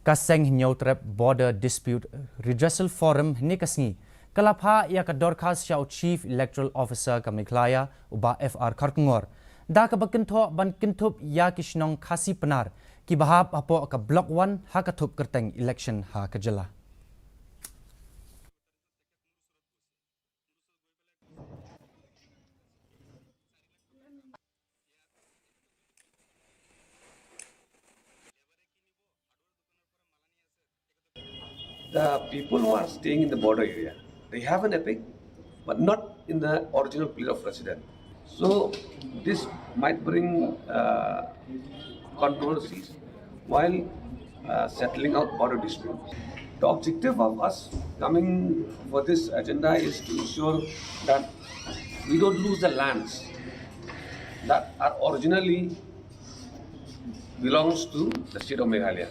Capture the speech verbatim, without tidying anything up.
Ka seng Hynñiewtrep Border Dispute Redressal Forum hynne ka sngi ka la phah ïa ka dorkhas sha u Chief Electoral Officer ka Meghalaya, u Bah F R Kharkongor, da kaba kynthoh ban kynthup ïa ki shnong Khasi Pnar kiba hap hapoh ka Block One ha ka thup kyrteng election ha ka jylla. The people who are staying in the border area, they have an EPIC, but not in the original place of residence. So this might bring uh, controversies while uh, settling out border disputes. The objective of us coming for this agenda is to ensure that we don't lose the lands that are originally belongs to the state of Meghalaya.